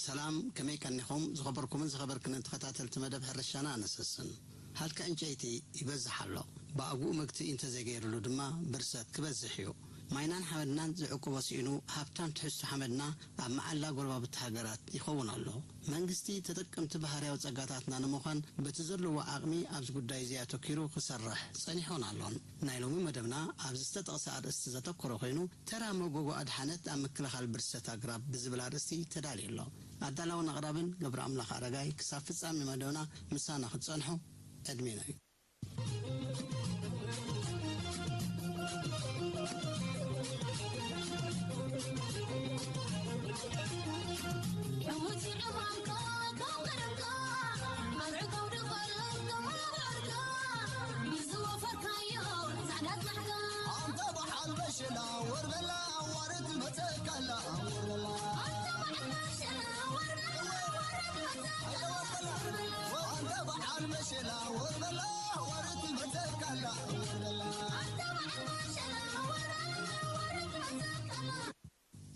ሰላም፣ ከመይ ቀኒኹም? ዝኸበርኩምን ዝኸበርክንን ተኸታተልቲ መደብ ሕርሻና ኣነሰስን። ሃልኪ ዕንጨይቲ ይበዝሕ ኣሎ። ብኣግኡ መግትኢ እንተዘይገይርሉ ድማ ብርሰት ክበዝሕ እዩ። ማይናን ሓመድናን ዝዕቅቦ ስኢኑ ሃብታም ትሕዝቶ ሓመድና ኣብ መዓላ ጎረባብቲ ሃገራት ይኸውን ኣሎ። መንግስቲ ተጠቀምቲ ባህርያዊ ጸጋታትና ንምዃን በቲ ዘለዎ ዓቕሚ ኣብዚ ጉዳይ እዚ ኣተኪሩ ክሰርሕ ጸኒሑን ኣሎን። ናይ ሎሚ መደብና ኣብዚ ዝተጠቕሰ ኣርእስቲ ዘተኮረ ኮይኑ፣ ተራ መጎጎ ኣድሓነት ኣብ ምክልኻል ብርሰት ኣግራብ ብዝብል ኣርእስቲ ተዳልዩ ኣሎ። ኣዳላውን ኣቕራብን ገብረ ኣምላኽ ኣረጋይ። ክሳብ ፍጻሜ መደብና ምሳና ክትጸንሑ ዕድሜና እዩ።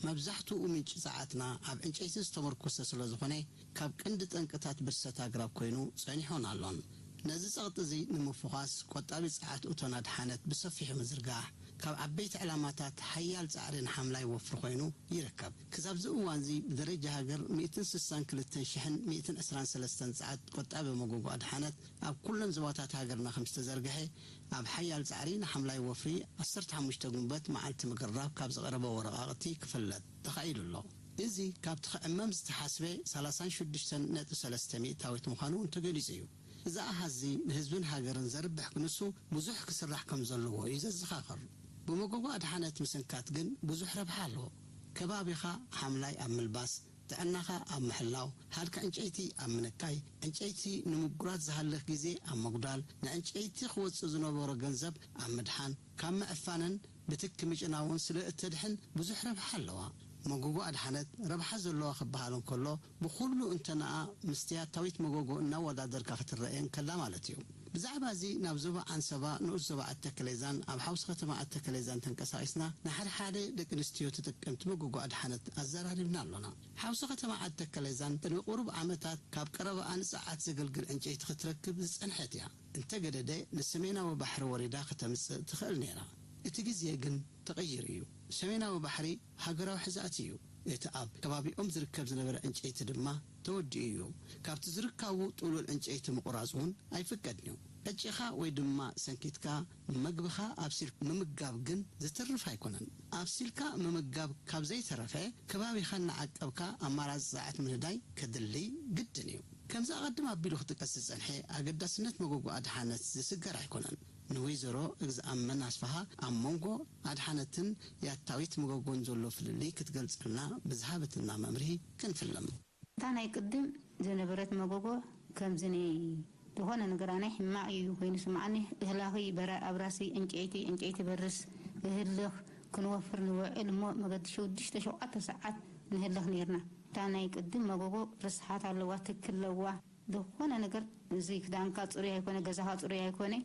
መብዛሕትኡ ምንጪ ጸዓትና ኣብ ዕንጨይቲ ዝተመርኮሰ ስለ ዝኾነ፣ ካብ ቀንዲ ጠንቅታት ብርሰት ኣግራብ ኮይኑ ጸኒሑን ኣሎን። ነዚ ጸቕጢ እዚ ንምፍዃስ፣ ቆጣቢ ጸዓት እቶን ኣድሓነት ብሰፊሑ ምዝርጋሕ፣ ካብ ዓበይቲ ዕላማታት ሓያል ጻዕሪ ንሓምላይ ወፍሪ ኮይኑ ይርከብ። ክሳብዚ እዋንዚ ብደረጃ ሃገር ሚእትን ስሳን ክልተን ሽሕን ሚእትን ዕስራን ሰለስተን ጸዓት ቆጣቢ መጎጎ ኣድሓነት ኣብ ኩለን ዞባታት ሃገርና ከም ዝተዘርግሐ፣ ኣብ ሓያል ጻዕሪ ንሓምላይ ወፍሪ ዓሰርተ ሓሙሽተ ጉንበት መዓልቲ ምግራብ ካብ ዝቐረበ ወረቓቕቲ ክፍለጥ ተኻኢሉ ኣሎ። እዚ ካብቲ ክዕመም ዝተሓስበ ሰላሳን ሽዱሽተን ነጥቢ ሰለስተ ሚእታዊት ምዃኑ እውን ተገሊጹ እዩ። እዚ ኣሃዝዚ ንህዝብን ሃገርን ዘርብሕ ክንሱ ብዙሕ ክስራሕ ከም ዘለዎ እዩ ዘዘኻኽር። ብመጎጎ ኣድሓነት ምስንካት ግን ብዙሕ ረብሓ ኣለዎ። ከባቢኻ ሓምላይ ኣብ ምልባስ፣ ጥዕናኻ ኣብ ምሕላው፣ ሃልኪ ዕንጨይቲ ኣብ ምንካይ፣ ዕንጨይቲ ንምጉራት ዝሃልኽ ግዜ ኣብ ምጉዳል፣ ንዕንጨይቲ ክወጽእ ዝነበሮ ገንዘብ ኣብ ምድሓን፣ ካብ ምዕፋንን ብትኪ ምጭናውን ስለ እተድሕን ብዙሕ ረብሓ ኣለዋ። መጎጎ ኣድሓነት ረብሓ ዘለዋ ክበሃል እንከሎ፣ ብኹሉ እንተነኣ ምስቲ ኣታዊት መጎጎ እናወዳደርካ ክትረኤ እንከላ ማለት እዩ። ብዛዕባ እዚ ናብ ዞባ ዓንሰባ ንኡስ ዞባ ኣተከሌዛን ኣብ ሓውሲ ከተማ ኣተከሌዛን ተንቀሳቒስና ንሓደ ሓደ ደቂ ኣንስትዮ ተጠቀምቲ መጎጎ ኣድሓነት ኣዘራሪብና ኣሎና። ሓውሲ ከተማ ኣተከሌዛን ቅድሚ ቁሩብ ዓመታት ካብ ቀረባኣ ንጸዓት ዘገልግል ዕንጨይቲ ክትረክብ ዝጸንሐት እያ። እንተገደደ ንሰሜናዊ ባሕሪ ወሪዳ ከተምጽእ ትኽእል ነይራ። እቲ ግዜ ግን ተቐይሩ እዩ። ሰሜናዊ ባሕሪ ሃገራዊ ሕዛእቲ እዩ። እቲ ኣብ ከባቢኦም ዝርከብ ዝነበረ ዕንጨይቲ ድማ ተወዲኡ እዩ። ካብቲ ዝርካቡ ጥሉል ዕንጨይቲ ምቑራጽ እውን ኣይፍቀድን እዩ። ቀጪኻ ወይ ድማ ሰንኪትካ መግብኻ ኣብሲል ምምጋብ ግን ዝትርፍ ኣይኮነን። ኣብሲልካ ምምጋብ ካብ ዘይተረፈ፣ ከባቢኻ እናዓቀብካ ኣማራጺ ጸዓት ምንዳይ ከድሊ ግድን እዩ። ከምዚ ኣቐድም ኣቢሉ ክጥቀስ ዝጸንሐ ኣገዳስነት መጎጎ ኣድሓነት ዝስገር ኣይኮነን። ንወይዘሮ እግዝኣመን ኣስፍሃ ኣብ መንጎ ኣድሓነትን ያታዊት መጎጎን ዘሎ ፍልልይ ክትገልጸልና ብዝሃበትና መምርሂ ክንፍልም። እታ ናይ ቅድም ዝነበረት መጎጎ ከምዚ ናይ ዝኾነ ነገር ኣነ ሕማቕ እዩ ኮይኑ ስምዓኒ። እህላኺ በራ-፣ ኣብራሲ ዕንጨይቲ፣ ዕንጨይቲ በርስ፣ እህልኽ ክንወፍር ንውዕል እሞ መገዲ ሽዱሽተ ሸውዓተ ሰዓት ንህልኽ ነይርና። እታ ናይ ቅድም መጎጎ ርስሓት ኣለዋ፣ ትኪ ኣለዋ። ዝኾነ ነገር እዚ ክዳንካ ጽሩይ ኣይኮነ፣ ገዛኻ ጽሩይ ኣይኮነ።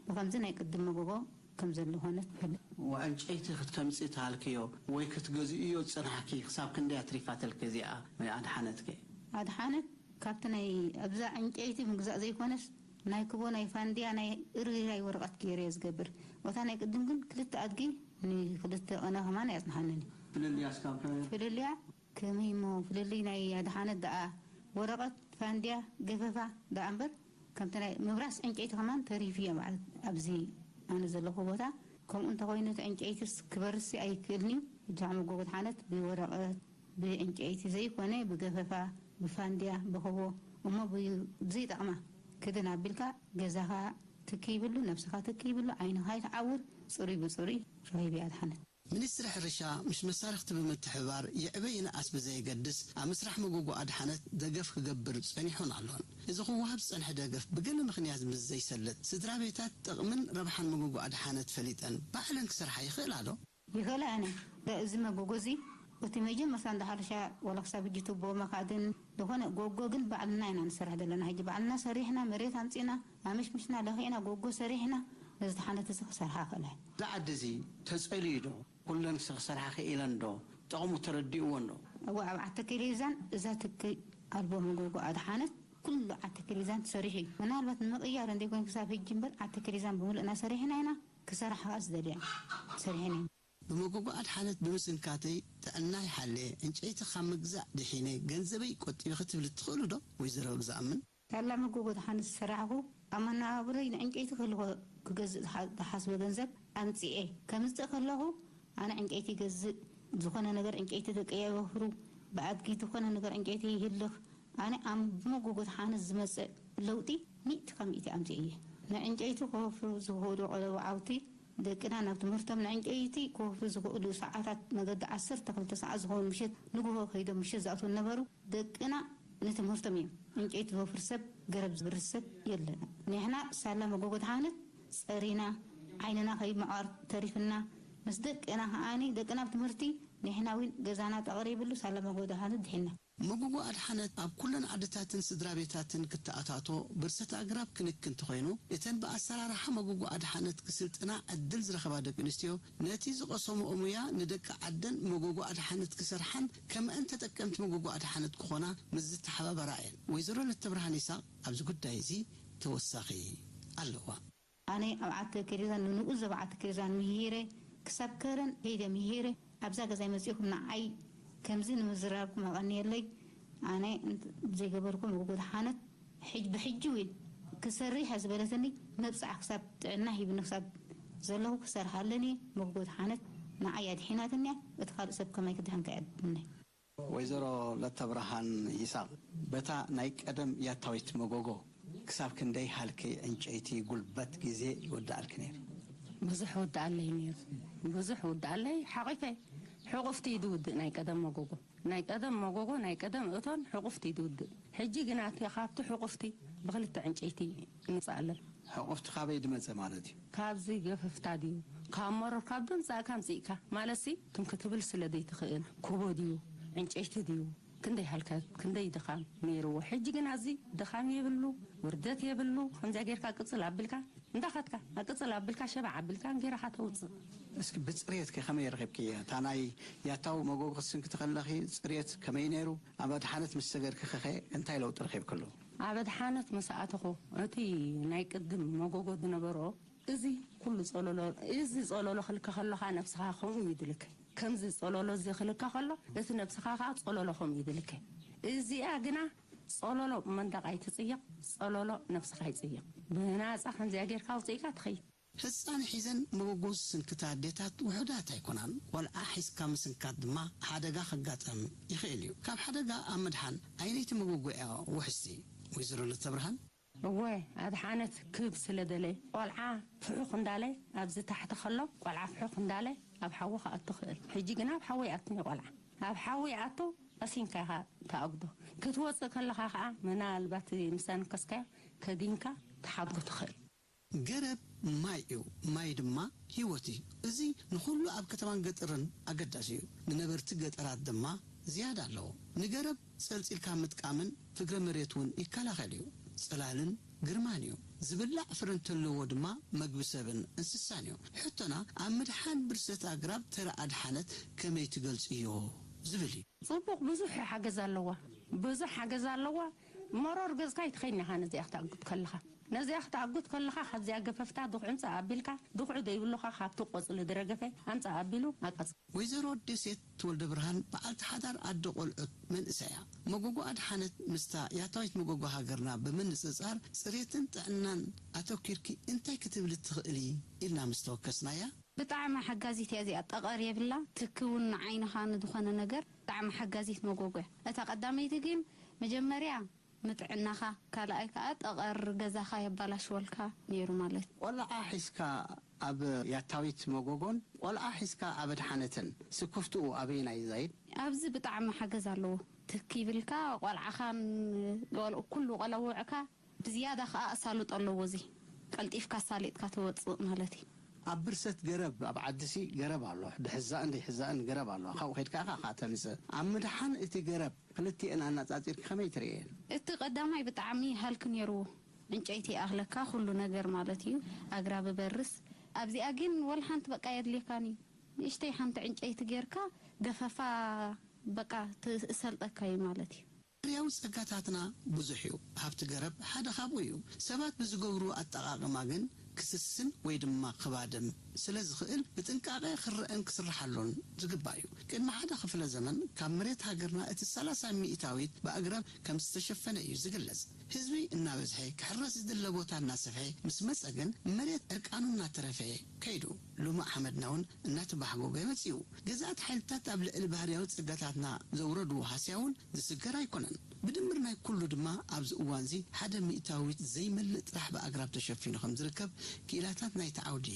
ብኸምዚ ናይ ቅድም መጎጎ ከም ዘሎ ኾነ ትፈልጥ። ወዕንጨይቲ ክትከምጺ ተሃልክዮ ወይ ክትገዝእዮ ዝጸናሕኪ ክሳብ ክንደይ ኣትሪፋትልኪ እዚኣ ኣድሓነትኪ? ኣድሓነት ካብቲ ናይ ኣብዛ ዕንጨይቲ ምግዛእ ዘይኮነስ ናይ ክቦ ናይ ፋንድያ ናይ እርይራይ ወረቐት ገይረ እየ ዝገብር። ወታ ናይ ቅድም ግን ክልተ ኣድጊ ንክልተ ቀነ ከማን ኣጽንሓንን። ፍልልያ እስካብ ከ? ፍልልያ ከመይ እሞ ፍልልይ ናይ ኣድሓነት ደኣ ወረቐት ፋንድያ ገፈፋ ደኣ እምበር ከምቲ ናይ ምብራስ ዕንጨይቲ ከማን ተሪፉ እየ ማለት ኣብዚ ኣነ ዘለኹ ቦታ። ከምኡ እንተኾይኑ እቲ ዕንጨይትስ ክበርሲ ኣይክእልን እዩ። እጃ መጎጎ ኣድሓነት ብወረቐት ብዕንጨይቲ ዘይኮነ ብገፈፋ ብፋንድያ ብኸቦ እሞ ብዘይጠቕማ ክድን ኣቢልካ ገዛኻ ትኪ ይብሉ፣ ነብስኻ ትኪ ይብሉ፣ ዓይንኻ ይትዓውር፣ ጽሩይ ብጽሩይ ረኺቡ ኣድሓነት። ሚኒስትሪ ሕርሻ ምስ መሳርኽቲ ብምትሕብባር ይዕበ ይንኣስ ብዘየገድስ ኣብ ምስራሕ መጎጎ ኣድሓነት ደገፍ ክገብር ጸኒሑን ኣሎን። እዚ ክወሃብ ዝጸንሐ ደገፍ ብገለ ምኽንያት ምስ ዘይሰልጥ ስድራ ቤታት ጥቕምን ረብሓን መጎጎ ኣድሓነት ፈሊጠን ባዕለን ክሰርሓ ይኽእላ ዶ? ይኽእላ እየን። እዚ መጎጎ እዚ እቲ መጀመርታ እንዳ ሕርሻ ዋላ ክሳብ ሕጂ ቱቦ መኻድን ዝኾነ ጎጎ ግን ባዕልና ኢና ንሰርሕ ዘለና። ሕጂ ባዕልና ሰሪሕና መሬት ኣምጺእና ኣመሽምሽና ለኺዕና ጎጎ ሰሪሕና ነዚ ተሓነት እዚ ክሰርሓ ክእላ እየን። እዚ ዓዲ እዚ ተጸልዩ ዶ? ኩለን ክሰርሓ ክኢለን ዶ? ጥቕሙ ተረዲእወን ዶ? እወ ኣብ ዓተኪሊዛን እዛ ትኪ ኣልቦ መጎጎ ኣድሓነት ኩሉ ዓተኪሊዛን ተሰሪሑ እዩ። ምናልባት ንምቕያር እንተይኮይኑ ክሳብ ሕጂ እምበር ዓተኪሊዛን ብምሉእና ሰሪሕና ኢና። ክሰርሓ ከኣ ዝደልያ ሰሪሐን እየን። ብመጎጎ ኣድሓነት ብምስንካተይ ጥዕና ይሓለየ፣ ዕንጨይቲ ካብ ምግዛእ ድሒነ ገንዘበይ ቆጢበ ክትብሊ ትኽእሉ ዶ ወይዘሮ እግዝኣምን? ሳላ መጎጎ ኣድሓነት ዝሰራሕኹ ኣብ መነባብሮይ ንዕንጨይቲ ክህልኾ ክገዝእ ዝሓ- ዝሓስቦ ገንዘብ ኣምጺኤ ከምጽእ ከለኹ ኣነ ዕንጨይቲ ይገዝእ፣ ዝኾነ ነገር ዕንጨይቲ ደቀይ ይወፍሩ፣ ብኣድጊ ዝኾነ ነገር ዕንጨይቲ ይህልኽ። ኣነ ኣብ መጎጎ ኣድሓነት ዝመጽእ ለውጢ ሚእቲ ካብ ሚእቲ ኣምጺኤ እየ። ንዕንጨይቲ ክወፍሩ ዝኽእሉ ቆለባውቲ ደቅና ናብ ትምህርቶም ንዕንጨይቲ ክወፍሩ ዝኽእሉ ሰዓታት መገዲ ዓሰርተ ክልተ ሰዓት ዝኸውን ምሸት ንግሆ ከይዶም ምሸት ዝኣትዉ ነበሩ። ደቅና ንትምህርቶም እዮም። ዕንጨይቲ ዝወፍር ሰብ ገረብ ዝብርስ ሰብ የለን። ንሕና ሳላ መጎጎ ኣድሓነት ጸሪና ዓይንና ከይምዓር ተሪፍና ምስ ደቅና ከኣኒ ደቅና ኣብ ትምህርቲ ንሕና እውን ገዛና ተቐሪብሉ ሳላ መጎጎ ኣድሓነት ድሒና። መጎጎ ኣድሓነት ኣብ ኩለን ዓድታትን ስድራ ቤታትን ክተኣታቶ ብርሰት ኣግራብ ክንክን እንተኾይኑ፣ እተን ብኣሰራርሓ መጎጎ ኣድሓነት ክስልጥና ዕድል ዝረኸባ ደቂ ኣንስትዮ ነቲ ዝቐሰምኦ ሙያ ንደቂ ዓደን መጎጎ ኣድሓነት ክሰርሓን ከምአን ተጠቀምቲ መጎጎ ኣድሓነት ክኾና ምስ ዝተሓባበራ እየን። ወይዘሮ ለተብርሃን ይስሐቅ ኣብዚ ጉዳይ እዚ ተወሳኺ ኣለዋ። ኣነ ኣብ ዓዲ ኪሪዛን ንንኡስ ዘበ ዓዲ ኪሪዛን ምሂረ ክሳብ ከረን ከይደ ምሂረ ኣብዛ ገዛይ መጺእኩም ንዓይ ከምዚ ንምዝራብኩም ኣቐንየለይ። ኣነ እንት- ብዘይገበርኩም መጎጎ ኣድሓነት ሕጅ ብሕጂ እውን ክሰርሕ እያ ዝበለትኒ መብጽዓ ክሳብ ጥዕና ሂብኒ ክሳብ ዘለኹ ክሰርሓለን እየ። መጎጎ ኣድሓነት ንዓይ ኣድሒናትኒ እያ። እቲ ካልእ ሰብ ከማይ ክድሕን ከየድኒ። ወይዘሮ ለተብርሃን ይስሐቅ፣ በታ ናይ ቀደም ያታዊት መጎጎ ክሳብ ክንደይ ሃልኪ ዕንጨይቲ ጉልበት ግዜ ይወድኣልኪ ነይሩ? ብዙሕ ውድኣለይ ነይሩ። ብዙሕ ውድኣለይ ሓቒፈ። ሕቑፍቲ እዩ ዝውድእ ናይ ቀደም መጎጎ። ናይ ቀደም መጎጎ፣ ናይ ቀደም እቶን ሕቑፍቲ እዩ ዝውድእ። ሕጂ ግና እቲ ካብቲ ሕቑፍቲ ብኽልተ ዕንጨይቲ ንውፅኣለን። ሕቑፍቲ ካበይ ዝመፀ ማለት እዩ? ካብዚ ገፈፍታ ድዩ? ካብ መሮር ካብ ደምፃእካ ኣምፂእካ ማለትሲ ትም ክትብል ስለ ዘይትኽእል፣ ኩቦ ድዩ? ዕንጨይቲ ድዩ? ክንደይ ሃልካት፣ ክንደይ ድኻም ነይርዎ። ሕጂ ግን ኣዚ ድኻም የብሉ፣ ውርደት የብሉ። ከምዚያ ጌርካ ቅጽል ኣቢልካ እንዳኸድካ፣ ቅጽል ኣቢልካ ሸባዕ ኣቢልካ እንጌራኻ ተውጽእ። እስኪ ብጽሬትኪ ከመይ ረኺብክያ? እታ ናይ ያታዊ መጎጎ ክትስንክቲ ከለኺ ጽሬት ከመይ ነይሩ? ኣብ ኣድሓነት ምስ ሰገድኪ ኸኸ እንታይ ለውጢ ረኺብክሉ? ኣብ ኣድሓነት ምስ ኣተኹ፣ እቲ ናይ ቅድም መጎጎ ዝነበሮ እዚ ኩሉ ጸሎሎ፣ እዚ ጸሎሎ ክልከ ከሎኻ ነብስኻ ከምኡ እዩ ድልከ። ከምዚ ጸሎሎ እዚ ክልከ ከሎ፣ እቲ ነብስኻ ከኣ ጸሎሎ ከምኡ እዩ ድልከ። እዚኣ ግና ጸሎሎ መንደቕ ኣይትጽይቕ፣ ጸሎሎ ነብስኻ ይጽይቕ። ብናጻ ከምዚኣ ጌርካ ኣውጺእካ ትኸይድ። ህጻን ሒዘን መጎጎ ዝስንክታ ኣዴታት ውሑዳት ኣይኮናን። ቆልዓ ሒዝካ ምስንካት ድማ ሓደጋ ከጋጥም ይኽእል እዩ። ካብ ሓደጋ ኣብ ምድሓን ኣየነይቲ መጎጎ እያ ውሕስቲ? ወይዘሮ ለተብርሃን። እወ፣ ኣድሓነት ክብ ስለ ደለ፣ ቆልዓ ፍሑኽ እንዳለ ኣብዚ ታሕቲ ከሎ፣ ቆልዓ ፍሑኽ እንዳለ ኣብ ሓዊ ክኣቱ ክእል። ሕጂ ግና ኣብ ሓዊ ኣይኣቱን እዩ ቆልዓ። ኣብ ሓዊ ይኣቱ፣ ቀሲንካ ኢኻ ትኣጉዶ። ክትወጽእ ከለኻ ኸኣ ምናልባት ምሳን ከስካዮ ከዲንካ ትሓድጎ ትኽእል። ገረብ ማይ እዩ፣ ማይ ድማ ህይወት እዩ። እዚ ንኹሉ ኣብ ከተማን ገጠርን ኣገዳሲ እዩ። ንነበርቲ ገጠራት ድማ ዝያዳ ኣለዎ። ንገረብ ጸልጺልካ ምጥቃምን ፍግረ መሬት እውን ይከላኸል እዩ። ጽላልን ግርማን እዩ። ዝብላዕ ፍረ እንተለዎ ድማ መግቢ ሰብን እንስሳን እዩ። ሕቶና ኣብ ምድሓን ብርሰት ኣግራብ ተራ ኣድሓነት ከመይ ትገልጽዮ ዝብል እዩ። ጽቡቕ ብዙሕ ሓገዝ ኣለዋ። ብዙሕ ሓገዝ ኣለዋ። መሮር ገጽካ ኣይትኸይድን ኢኻ ነዚኣ ክትኣጉድ ከለኻ። ነዚኣ ክትኣጉድ ከለኻ ካብዚኣ ገፈፍታ ድኹዕ ኣምጻእ ኣቢልካ፣ ድኹዕ ዘይብሉኻ ካብቲ ቆጽሊ ዝረገፈ ኣምጻእ ኣቢሉ ኣቃጽ። ወይዘሮ ደሴት ተወልደ ብርሃን በዓልቲ ሓዳር ኣደ ቆልዑት መንእሰያ። መጎጎ ኣድሓነት ምስታ ያታዊት መጎጎ ሃገርና ብምንጽጻር ጽሬትን ጥዕናን ኣተኲርኪ እንታይ ክትብሊ ትኽእሊ ኢልና ምስ ተወከስናያ። ብጣዕሚ ሓጋዚት እያ እዚኣ። ጠቐር የብላ። ትኪ እውን ንዓይንኻ ንዝኾነ ነገር ብጣዕሚ ሓጋዚት መጎጎ እያ። እታ ቀዳመይቲ ግን መጀመርያ ንጥዕናኻ፣ ካልኣይ ከኣ ጠቐር ገዛኻ የባላሽወልካ ነይሩ ማለት እዩ። ቆልዓ ሒዝካ ኣብ ያታዊት መጎጎን ቆልዓ ሒዝካ ኣብ ኣድሓነትን ስክፍትኡ ኣበየናይ ይዛይድ? ኣብዚ ብጣዕሚ ሓገዝ ኣለዎ። ትክ ይብልካ፣ ቆልዓኻን ቆል-፣ ኩሉ ቆለውዕካ ብዝያዳ ከኣ ኣሳልጦ ኣለዎ። እዚ ቀልጢፍካ ኣሳሊጥካ ትወጽእ ማለት እዩ። ኣብ ብርሰት ገረብ፣ ኣብ ዓድሲ ገረብ ኣሎ፣ ድሕዛእን ደይሕዛእን ገረብ ኣሎ። ካብኡ ከይድካ ኢኻ ከኣ ተምጽእ። ኣብ ምድሓን እቲ ገረብ ክልቲኤን ኣነጻጺርኪ ከመይ ትርእየን? እቲ ቀዳማይ ብጣዕሚ ሃልኪ ነይርዎ። ዕንጨይቲ ይኣኽለካ ኩሉ ነገር ማለት እዩ። ኣግራብ በርስ ኣብዚኣ ግን ወላ ሓንቲ በቃ የድልየካን እዩ። ንእሽተይ ሓንቲ ዕንጨይቲ ጌርካ ገፈፋ በቃ ትሰልጠካ እዩ ማለት እዩ። ባህርያዊ ጸጋታትና ብዙሕ እዩ። ሃብቲ ገረብ ሓደ ካብኡ እዩ። ሰባት ብዝገብሩ ኣጠቓቕማ ግን ክስስን ወይ ድማ ክባድም ስለ ዝኽእል ብጥንቃቐ ክረአን ክስርሓሉን ዝግባእ እዩ። ቅድሚ ሓደ ክፍለ ዘመን ካብ መሬት ሃገርና እቲ ሰላሳ ሚእታዊት ብኣግራብ ከም ዝተሸፈነ እዩ ዝግለጽ። ህዝቢ እናበዝሐ ክሕረስ ዝድለ ቦታ እናሰፍሐ ምስ መጸ ግን መሬት ዕርቃኑ እናተረፈ ከይዱ። ሎሚ ሓመድና እውን እናተባሕጎገ መጺኡ። ገዛእቲ ሓይልታት ኣብ ልዕሊ ባህርያዊ ጸጋታትና ዘውረድዎ ሃስያ እውን ዝስገር ኣይኮነን። ብድምር ናይ ኩሉ ድማ ኣብዚ እዋንዚ ሓደ ሚእታዊት ዘይመልእ ጥራሕ ብኣግራብ ተሸፊኑ ከም ዝርከብ ክኢላታት ናይቲ ዓውዲ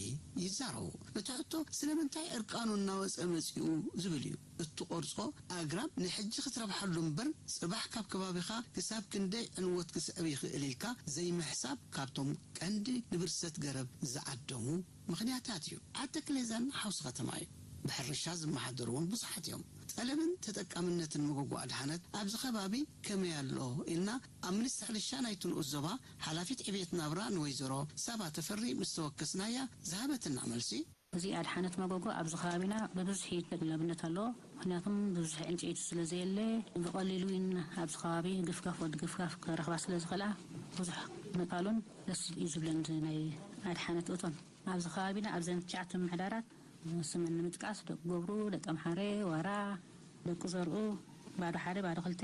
ይዛረቡ። እቲ ሕቶ ስለምንታይ ዕርቃኑ እናወጸ መጺኡ ዝብል እዩ። እትቖርጾ ኣግራብ ንሕጂ ክትረብሓሉ እምበር ጽባሕ ካብ ከባቢኻ ክሳብ ክንደይ ዕንወት ክስዕብ ይኽእል ኢልካ ዘይምሕሳብ ካብቶም ቀንዲ ንብርሰት ገረብ ዝዓደሙ ምኽንያታት እዩ። ዓዲ ክሌዛን ሓውሲ ከተማ እዩ። ብሕርሻ ዝመሓደሩ እውን ብዙሓት እዮም። ጠለብን ተጠቃምነትን መጎጎ ኣድሓነት ኣብዚ ከባቢ ከመይ ኣሎ ኢልና ኣብ ሚኒስትሪ ሕርሻ ናይቲ ንኡስ ዞባ ሓላፊት ዕብየት ናብራ ንወይዘሮ ሳባ ተፈሪ ምስ ተወከስናያ ዝሃበትና መልሲ፣ እዚ ኣድሓነት መጎጎ ኣብዚ ከባቢና ብብዝሒ ተጠላብነት ኣለዎ። ምኽንያቱም ብዙሕ ዕንጨይቲ ስለ ዘየለ ብቐሊሉ እውን ኣብዚ ከባቢ ግፍጋፍ ወዲ ግፍጋፍ ክረኽባ ስለ ዝኽእላ ብዙሕ ምእካሉን ደስ እዩ ዝብለን እዚ ናይ ኣድሓነት እቶን። ኣብዚ ከባቢና ኣብዘን ትሽዓተ ምምሕዳራት ስመን ንምጥቃስ ደቂ ገብሩ፣ ደቂ ኣምሓረ፣ ዋራ፣ ደቂ ዘርኡ፣ ባዶ ሓደ፣ ባዶ ክልተ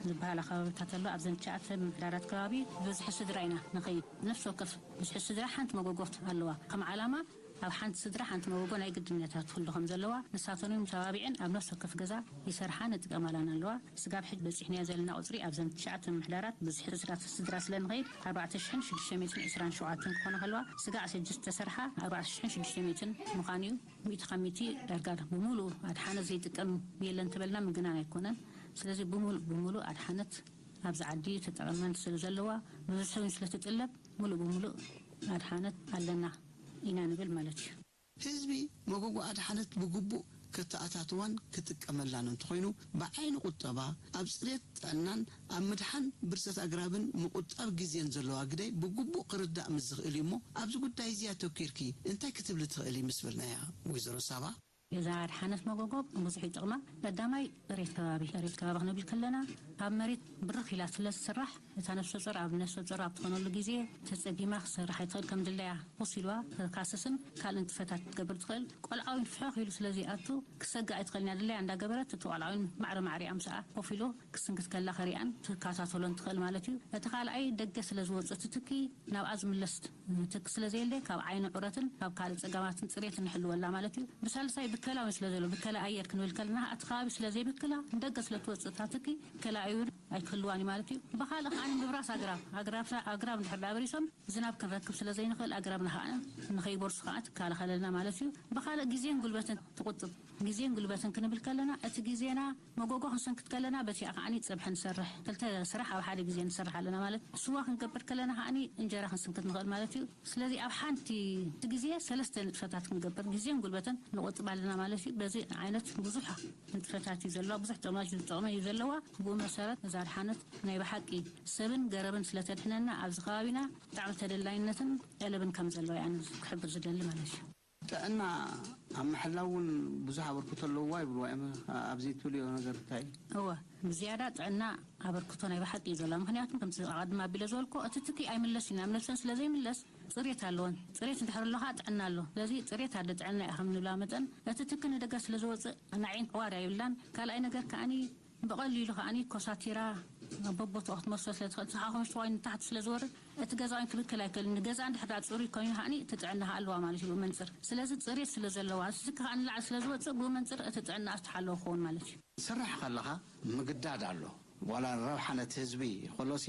ዝበሃላ ከባቢታት ኣሎ። ኣብዘን ትሽዓተ ምምሕዳራት ከባቢ ብብዝሒ ስድራ ኢና ንኸይድ። ነፍሲ ወከፍ ብዝሒ ስድራ ሓንቲ መጎጎት ኣለዋ። ከም ዓላማ ኣብ ሓንቲ ስድራ ሓንቲ መጎጎ ናይ ግድነታት ክህሉ ከም ዘለዋ ንሳተን እውን ተባቢዐን ኣብ ነፍሲ ወከፍ ገዛ ይሰርሓን ይጥቀማላን ኣለዋ። ስጋብ ሕጂ በጺሕናዮ ዘለና ቁጽሪ ኣብዘን ትሽዓተ ምምሕዳራት ብዝሒ ስድራ ስለ ንኸይድ ኣርባዕተ ሽሕን ሽዱሽተ ሚእትን ዕስራን ሸውዓተን ክኾና ከለዋ፣ ስጋዕ ሕጂ ዝተሰርሓ ኣርባዕተ ሽሕን ሽዱሽተ ሚእትን ምዃኑ እዩ። ሚእቲ ካብ ሚእቲ ዳርጋ ብምሉኡ ኣድሓነት ዘይጥቀም የለን ተበልና ምግናን ኣይኮነን። ስለዚ ብምሉእ ብምሉእ ኣድሓነት ኣብዚ ዓዲ ተጠቐመን ስለ ዘለዋ፣ ብብዝሒ እውን ስለ ትጥለብ፣ ምሉእ ብምሉእ ኣድሓነት ኣለና ኢና ንብል ማለት እዩ። ህዝቢ መጎጎ ኣድሓነት ብግቡእ ከተኣታትዋን ክጥቀመላን እንተኾይኑ፣ ብዓይኒ ቁጠባ፣ ኣብ ጽሬት ጥዕናን ኣብ ምድሓን ብርሰት ኣግራብን ምቁጣብ ግዜን ዘለዋ ግደይ ብግቡእ ክርዳእ ምስ ዝኽእል እዩ እሞ፣ ኣብዚ ጉዳይ እዚ ኣተኲርኪ እንታይ ክትብሊ ትኽእሊ ምስ በልናያ፣ ወይዘሮ ሳባ? እዛ ኣድሓነት መጎጎ ብዙሕ ይጠቕማ። ቀዳማይ፣ ጽሬት ከባቢ። ጽሬት ከባቢ ክንብል ከለና፣ ኣብ መሬት ብርኽ ኢላ ስለ ዝስራሕ፣ እታ ነፍሰ ጾር ኣብ ነፍሰ ጾር ኣብ ትኾነሉ ግዜ ተጸጊማ ክትሰርሕ ኣይትኽእል፣ ከም ድላያ ኮስ ኢልዋ ክትካስስን ካልእ ንጥፈታት ክትገብር ትኽእል። ቆልዓ እውን ፍሕኽ ኢሉ ስለ ዘይኣቱ ክሰግእ ኣይትኽእልን እያ። ድላያ እንዳገበረት እቲ ቆልዓ እውን ማዕረ ማዕሪኣ ምስኣ ኮፍ ኢሉ ክስንክት ከላ ከሪኣን ትከታተሎን ትኽእል ማለት እዩ። እቲ ካልኣይ ደገ ስለ ዝወጽእ እቲ ትኪ ናብኣ ዝምለስ ትኪ ስለ ዘየለ ካብ ዓይኒ ዑረትን ካብ ካልእ ጸገማትን ጽሬት ንሕልወላ ማለት እዩ። ብሳልሳይ ብከላ እውን ስለ ዘሎ ብከላ ኣየር ክንብል ከለና እቲ ከባቢ ስለ ዘይብክላ ንደገ ስለ ትወጽእ እታ ትኪ ከላ እውን ኣይክህልዋን እዩ ማለት እዩ። ብኻልእ ከኣ ምብራስ ኣግራብ፣ ኣግራብ፣ ኣግራብ እንድሕር ዳኣ በሪሶም ዝናብ ክንረክብ ስለ ዘይንኽእል ኣግራብና ከኣ ንኸይበርሱ ከኣ ትከላኸለልና ማለት እዩ። ብኻልእ ግዜን ጉልበትን ትቑጥብ። ግዜን ጉልበትን ክንብል ከለና እቲ ግዜና መጎጎ ክንስንክት ከለና በቲኣ ከኣ ጸብሒ ንሰርሕ። ክልተ ስራሕ ኣብ ሓደ ግዜ ንሰርሕ ኣለና ማለት። ስዋ ክንገብር ከለና ከኣ እንጀራ ክንስንክት ንኽእል ማለት እዩ። ስለዚ ኣብ ሓንቲ ግዜ ሰለስተ ንጥፈታት ክንገብር ግዜን ጉልበትን ንቑጥብ ኣለና ማለት እዩ። በዚ ዓይነት ብዙሕ ንጥፈታት እዩ ዘለዋ፣ ብዙሕ ጥቕማት እዩ፣ ጥቕሚ እዩ ዘለዋ። ብኡ መሰረት እዛ ኣድሓነት ናይ ብሓቂ ሰብን ገረብን ስለ ተድሕነና ኣብዚ ከባቢና ብጣዕሚ ተደላይነትን ጠለብን ከም ዘለዎ እያ ክሕብር ዝደሊ ማለት እዩ። ጥዕና ኣብ ምሕላው እውን ብዙሕ ኣበርክቶ ኣለዋ ይብልዋ እዮም። ኣብዚ ትብልዮ ነገር እንታይ እዩ? እወ፣ ብዝያዳ ጥዕና ኣበርክቶ ናይ ብሓቂ እዩ ዘለዋ። ምኽንያቱ ከምቲ ኣቐድም ኣቢለ ዝበልኩ፣ እቲ ትኪ ኣይምለስን እዩ። ናብ ነብሰን ስለ ዘይምለስ፣ ጽሬት ኣለወን። ጽሬት እንድሕር ኣሎ ኸኣ ጥዕና ኣሎ። ስለዚ ጽሬት ኣደ ጥዕና እያ ከም ንብላ መጠን፣ እቲ ትኪ ንደገ ስለ ዝወጽእ፣ ንዓይን ዕዋር ኣይብላን። ካልኣይ ነገር ከኣኒ፣ ብቐሊሉ ከኣኒ ኮሳቲራ በቦትኡ ክትመልሶ ስለ ትኽእል፣ እቲ ሓኾሽቲ ኮይኑ ንታሕቲ ስለ ዝወርድ፣ እቲ ገዛ እውን ክብክል ኣይክእልን። ገዛ እንድሕር ደኣ ጽሩይ ኮይኑ ከኣኒ፣ እቲ ጥዕና ከኣ ኣለዋ ማለት እዩ ብኡ መንጽር። ስለዚ ጽሬት ስለ ዘለዋ፣ እቲ ትኪ ከኣ ንላዕሊ ስለ ዝወጽእ፣ ብኡ መንጽር እቲ ጥዕና ዝተሓለወ ክኸውን ማለት እዩ። ትሰርሕ ከለኻ ምግዳድ ኣሎ። ዋላ ረብሓ ነቲ ህዝቢ ከሎሲ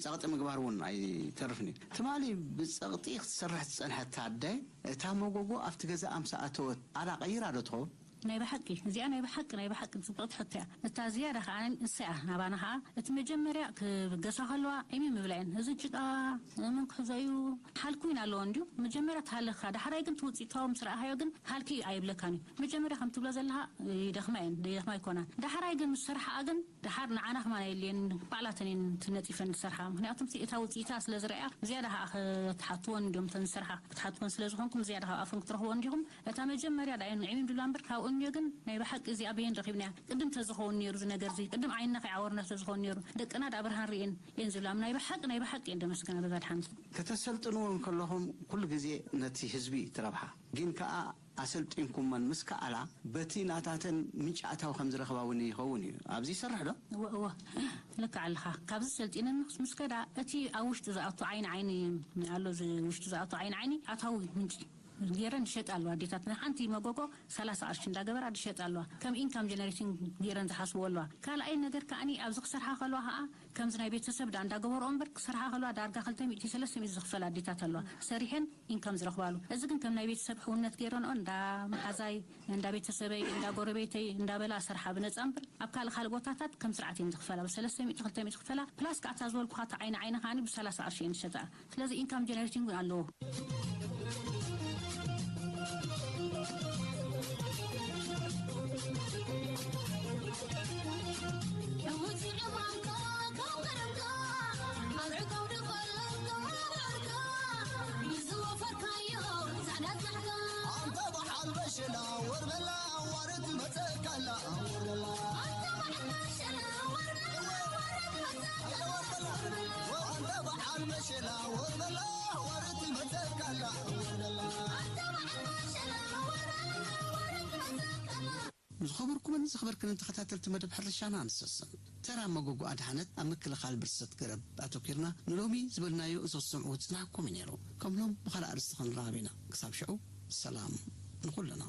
ጸቕጢ ምግባር እውን ኣይተርፍን እዩ። ትማሊ ብጸቕጢ ክትሰርሕ ዝጸንሐት ኣደ፣ እታ መጎጎ ኣብቲ ገዛ ኣምሳ ኣተወት ኣላ ቀይራ ዶ ትኸውን? ናይ ብሓቂ እዚኣ ናይ ብሓቂ ናይ ብሓቂ ጽብቕቲ ሕቶ እያ። እታ ዝያዳ ከኣ ንሳ እያ ናባና ከኣ እቲ መጀመርያ ክብገሳ ከለዋ ዒሚ ምብላ እየን። እዚ ጭቃ ምን ክሕዞ እዩ? ሓልኩ ኢና ኣለዎ እንድዩ። መጀመርያ ትሃልኽካ፣ ዳሕራይ ግን ትውጽኢታዊ ምስ ረኣኻዮ ግን ሃልኪ ኣይብለካን እዩ። መጀመርያ ከም ትብሎ ዘለኻ ይደኽማ እየን፣ ይደኽማ ኣይኮናን። ዳሕራይ ግን ምስ ሰርሓኣ ግን ደሓር ንዓና ከማን ኣየድልየን፣ ባዕላተን እየን ነጺፈን ዝሰርሓ። ምኽንያቱ እቲ እታ ውጽኢታ ስለ ዝረኣያ ዝያዳ ከኣ ክትሓትወን እንዲኹም፣ እተን ዝሰርሓ ክትሓትወን ስለ ዝኾንኩም ዝያዳ ካብ ኣፈን ክትረኽቦ እንዲኹም። እታ መጀመርያ ደኣ እየን ዒሚም ድብላ እምበር ካብኡ እንዮ ግን ናይ ብሓቂ እዚኣ በየን ረኺብናያ? ቅድም ተዝኸውን ነይሩ እዚ ነገር እዚ፣ ቅድም ዓይንና ከይዓወርና ተዝኸውን ነይሩ፣ ደቅና ደኣ ብርሃን ርእየን እየን ዝብላ። ናይ ብሓቂ ናይ ብሓቂ እየን ደመስግና በዛ ድሓነት። ከተሰልጥንወን ከለኹም ኩሉ ግዜ ነቲ ህዝቢ እዩ እቲ ረብሓ። ግን ከኣ ኣሰልጢንኩመን ምስ ከኣላ በቲ ናታተን ምንጪ ኣታዊ ከም ዝረኽባ እውን ይኸውን እዩ። ኣብዚ ይሰርሕ ዶ? እወ እወ፣ ልክዕ ኣለኻ። ካብዚ ሰልጢነን ምስ ምስ ከዳ እቲ ኣብ ውሽጢ ዝኣቱ ዓይኒ ዓይኒ ኣሎ፣ እዚ ውሽጢ ዝኣቱ ዓይኒ ዓይኒ ኣታዊ ምንጪ ገይረን ይሸጣ ኣለዋ ኣዴታትና። ሓንቲ መጎጎ ሰላሳ ቅርሺ እንዳገበራ ዝሸጣ ኣለዋ። ከም ኢንካም ጀነሬቲንግ ገይረን ዝሓስብዎ ኣለዋ። ካልኣይ ነገር ከኣኒ ኣብዚ ክሰርሓ ከለዋ ከኣ ከምዚ ናይ ቤተሰብ ዳ እንዳገበርኦ እምበር ክሰርሓ ከለዋ ዳርጋ ክልተ ሚእቲ ሰለስተ ሚእቲ ዝኽፈላ ኣዴታት ኣለዋ። ሰሪሐን ኢንካም ዝረኽባሉ። እዚ ግን ከም ናይ ቤተሰብ ሕውነት ገይረንኦ እንዳ መሓዛይ፣ እንዳ ቤተሰበይ፣ እንዳ ጎረቤተይ እንዳበላ ሰርሓ ብነጻ እምበር ኣብ ካልእ ካልእ ቦታታት ከም ስርዓት እየን ዝኽፈላ። ብሰለስተ ሚእቲ ክልተ ሚእቲ ክፈላ ፕላስ ከኣታ ዝበልኩኻ እታ ዓይኒ ዓይኒ ከኣኒ ብሰላሳ ቅርሺ እየን ዝሸጣ። ስለዚ ኢንካም ጀነሬቲንግ እውን ኣለዎ። ዝኸበርኩምን ዝኸበርክንን ተኸታተልቲ መደብ ሕርሻና ንሰስን፣ ተራ መጎጎ ኣድሓነት ኣብ ምክልኻል ብርሰት ገረብ ኣተኲርና ንሎሚ ዝበልናዮ እዞ ትሰምዕዎ ዝጸናሕኩም እዩ ነይሩ። ከም ሎም ብኻልእ ኣርእስቲ ክንራኸብ ኢና። ክሳብ ሽዑ ሰላም ንኹልና።